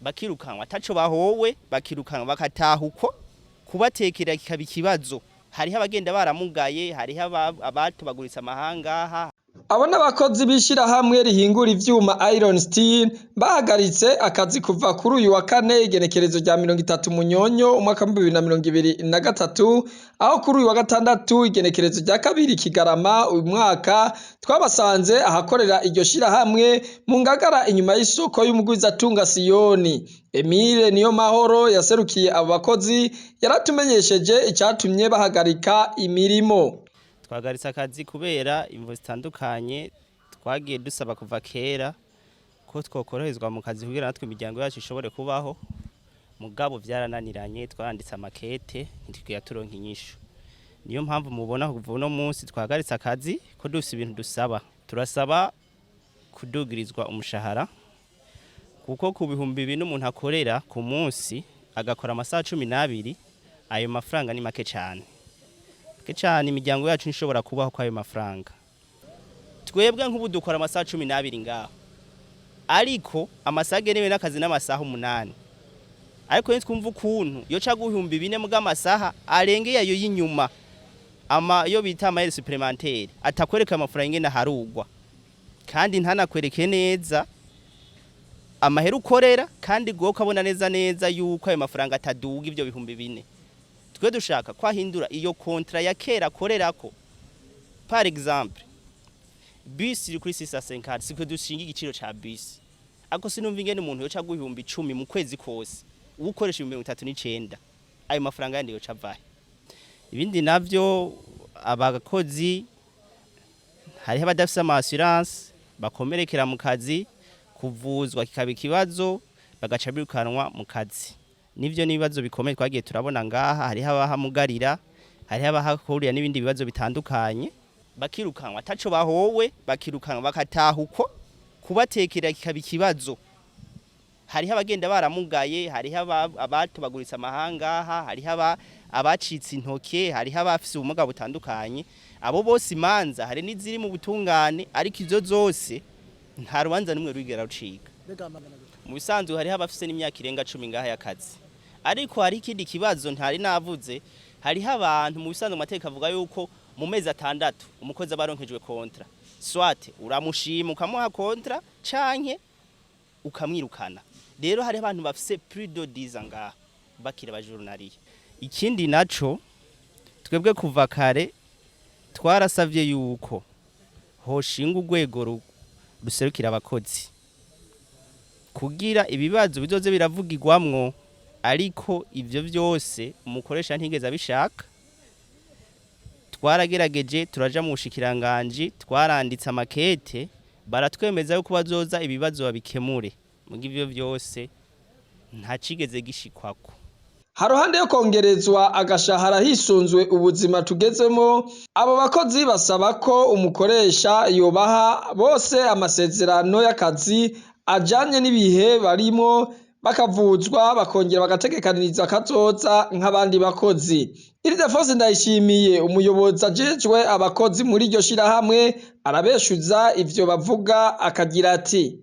Bakirukanwa ataco bahowe, bakirukanwa bakataha uko, kubatekera kikaba ikibazo. Hariho abagenda baramugaye, hariho abatobaguritse amahangaha. Abo n'abakozi b'ishirahamwe rihingura ivyuma Iron Steel bahagaritse akazi kuva kuri uyu wa kane, igenekerezo rya 30 Munyonyo umwaka 2023, aho kuri uyu wa gatandatu, igenekerezo rya 2 Kigarama uyu mwaka, twabasanze ahakorera iryo shirahamwe mu Ngagara, inyuma y'isoko y'umugwizatunga Siyoni. Emile Niyo Mahoro yaserukiye abo bakozi yaratumenyesheje icatumye bahagarika imirimo. Twahagaritse akazi kubera imvo zitandukanye. Twagiye dusaba kuva kera ko twokoroherezwa mu kazi kugira natwe imiryango yacu ishobore kubaho, mugabo vyarananiranye. Twaranditse amakete, ntitwiga turonka inyishu. Niyo mpamvu mubona kuva uno munsi twahagaritse akazi, ko dufise ibintu dusaba. Turasaba kudugirizwa umushahara, kuko ku 4000 umuntu akorera ku munsi, agakora amasaha 12, ayo mafaranga ni make cane, make cane. Imiryango yacu ntishobora kubaho kw'ayo mafaranga. Twebwe nk'ubu dukora amasaha 12 ngaho, ariko amasaha agenewe n'akazi n'amasaha 8. Ariko ntitwumva ukuntu yo ca 4000 muga amasaha arengeye ayo y'inyuma, ama yo bita ama heures supplémentaires, atakwereka amafaranga ingene aharugwa, kandi ntanakwereke neza amahera ukorera, kandi gwo ukabona neza neza yuko ayo mafaranga ataduga ivyo 4000. Twe dushaka ko ahindura iyo contrat ya kera akorerako. Par exemple, bus iri kuri 650, siko dushinga igiciro ca bus, ariko sinumva ingene umuntu yoca aguha 10,000 mu kwezi kose, ukoresha 39,000. Ayo mafaranga yandi yoca avahe? Ibindi navyo, abakozi hariho abadafise ama assurance, bakomerekera mu kazi, kuvuzwa kikaba ikibazo, bagaca birukanwa mu kazi. Nivyo n'ibibazo bikomeye twagiye turabona ngaha. Hariho abahamugarira, hariho abahahurira n'ibindi bibazo bitandukanye, bakirukanwa ataco bahowe, bakirukanwa bakataha uko, kubatekera kikaba ikibazo. Hariho abagenda baramugaye, hariho abatobaguritse amahangaha, hariho abacitse intoke, hariho abafise ubumuga butandukanye. Abo bose imanza hari n'iziri mu butungane, ariko izo zose nta rubanza n'umwe rwigera rucika. Mu bisanzwe hariho abafise n'imyaka irenga 10 ngaha y'akazi. Ariko hari ikindi kibazo ntari navuze. Hariho abantu, mu bisanzwe amategeko avuga yuko mu mezi 6 umukozi aba aronkejwe contrat, soit uramushima ukamuha contrat canke ukamwirukana. Rero hariho abantu bafise plus de 10 ans ngaha bakiri aba journaliers. Ikindi naco, twebwe kuva kare twarasavye yuko hoshinga urwego ruserukira abakozi kugira ibibazo bizoze biravugirwamwo, ariko ivyo vyose umukoresha ntigeze abishaka. Twaragerageje, turaja mu bushikiranganji, twaranditse amakete, baratwemeza yuko bazoza ibibazo babikemure, muga ivyo vyose nta cigeze gishikwako. Haruhande yo kongerezwa agashahara hisunzwe ubuzima tugezemo, abo bakozi basaba ko umukoresha yobaha bose amasezerano y'akazi ajanye n'ibihe barimo, bakavuzwa, bakongera bagategekaniriza kazoza nk'abandi bakozi. Ildefonse Ndayishimiye, umuyobozi ajejwe abakozi muri iryo shirahamwe, arabeshuza ivyo bavuga, akagira ati: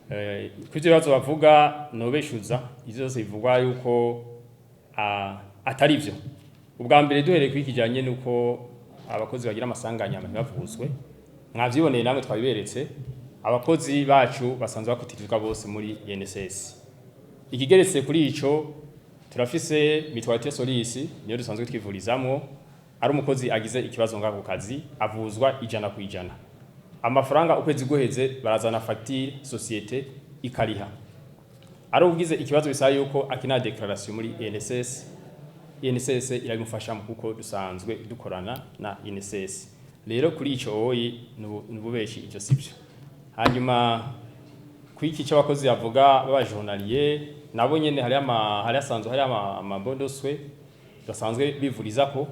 Kuri ivyo bibazo bavuga, nobeshuza ivyo vyose bivugwa yuko atari vyo. Ubwa mbere, duhereye kuri kijanye nuko abakozi bagira amasanganya ntibavuzwe, mwavyiboneye namwe, twabiberetse. Abakozi bacu basanzwe bakotirizwa bose muri INSS. Ikigeretse kuri ico, turafise Mutualité Solis, niyo dusanzwe twivurizamwo. Ari umukozi agize ikibazo ngaho ku kazi, avuzwa 100%. Amafaranga ukwezi guheze barazana facture, société ikariha. Ari ugize ikibazo bisaba yuko akina déclaration muri INSS, INSS irabimufashamo kuko dusanzwe dukorana na INSS. Rero kuri ico oyi nububeshi, ivyo sivyo. Hanyuma kwiki c'abakozi bavuga b'aba journaliers, nabo nyene hari ama hari asanzwe hari ama bons de soins basanzwe bivurizako,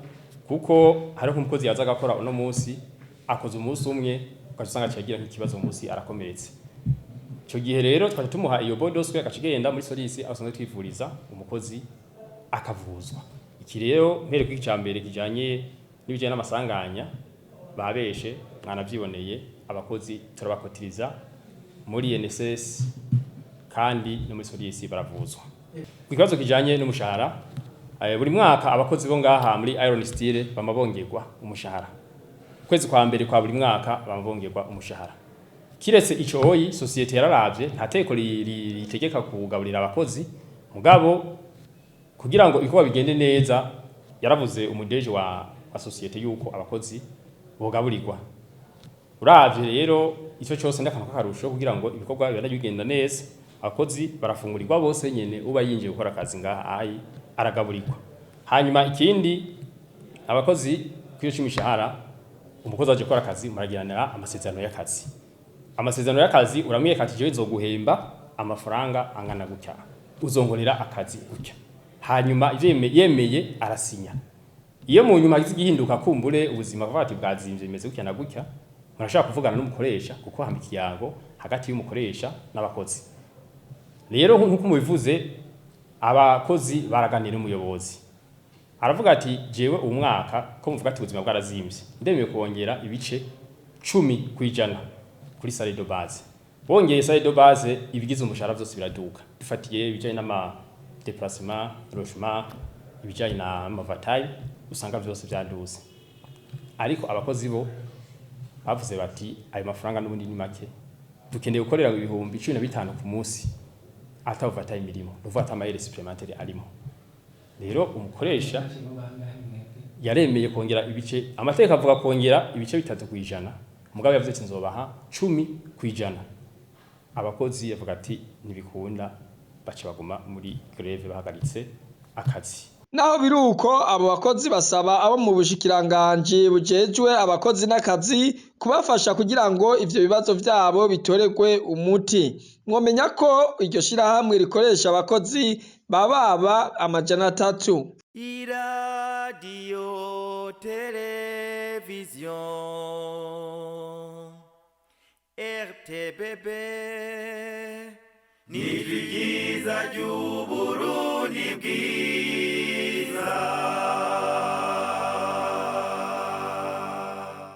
kuko hari umukozi yaza agakora uno munsi, akoze umunsi umwe, ugaca usanga aciye nk'ikibazo munsi, arakomeretse. Ico gihe rero twaca tumuha iyo bon de soins, agaca igenda muri Solis aho asanzwe twivuriza, umukozi akavuzwa. Iki rero mpere kuri ica mbere kijanye n'ibijanye n'amasanganya, babeshe, mwanavyiboneye. Abakozi turabakotiriza muri INSS. Kandi no muri Solisi baravuzwa. Ku kibazo kijanye n'umushahara, buri mwaka abakozi bo ngaha muri Iron Steel bama bongerwa umushahara. Kwezi kwa mbere kwa buri mwaka bama bongerwa umushahara. Kiretse ico oyi, société yararavye, nta teko ritegeka kugaburira abakozi, mugabo kugira ngo ibikorwa bigende neza yaravuze umudeje wa société yuko abakozi bogaburirwa. Uravye rero ico cyose ndakantu kakarusho kugira ngo ibikorwa bibandanye bigenda neza, abakozi barafungurirwa bose nyene. Uba yinjiye gukora akazi ngaha ayi aragaburirwa. Hanyuma ikindi, abakozi kwiyo c'imishahara, umukozi aje gukora akazi muragiranira amasezerano y'akazi. Amasezerano y'akazi uramwereka ati: "Jewe nzoguhemba amafaranga angana gutya, uzonkorera akazi gutya." Hanyuma ivyo yemeye arasinya. Iyo mu nyuma hagize igihinduka, kumbure ubuzima kuvuga ati bwazimvye, bimeze gutya na gutya, murashobora kuvugana n'umukoresha, kuko hamba ikiyago hagati y'umukoresha n'abakozi. Rero nk'uko mubivuze, abakozi baraganira n'umuyobozi, aravuga ati: "Jewe uwu mwaka ko muvuga ati ubuzima bwarazimvye, ndemeye kongera ibice 10% kuri salaire de base." Bongeye salaire de base, ibigize umushahara vyose biraduka, dufatiye ibijanye n'ama déplacement, logement, ibijanye na overtime, usanga vyose vyaduze. Ariko abakozi bo bavuze bati: "Ayo mafaranga n'ubundi ni make, dukeneye gukorera 15,000 ku munsi ata overtime irimo, nuvuga ata ama heures supplémentaires arimo." Rero umukoresha yaremeye kongera ibice, amategeko avuga kongera ibice 3%, mugabo yavuze ati: "Nzobaha 10%." Abakozi yavuga ati: "Ntibikunda." Baca baguma muri grève, bahagaritse akazi. Naho biruko, abo bakozi basaba abo mu bushikiranganji bujejwe abakozi n'akazi kubafasha kugira ngo ivyo bibazo vyabo bitoregwe umuti. Mwomenya ko iryo shirahamwe rikoresha abakozi bababa 300. Iradiyo televiziyo RTBB ni ryiza ry'Uburundi bwiza.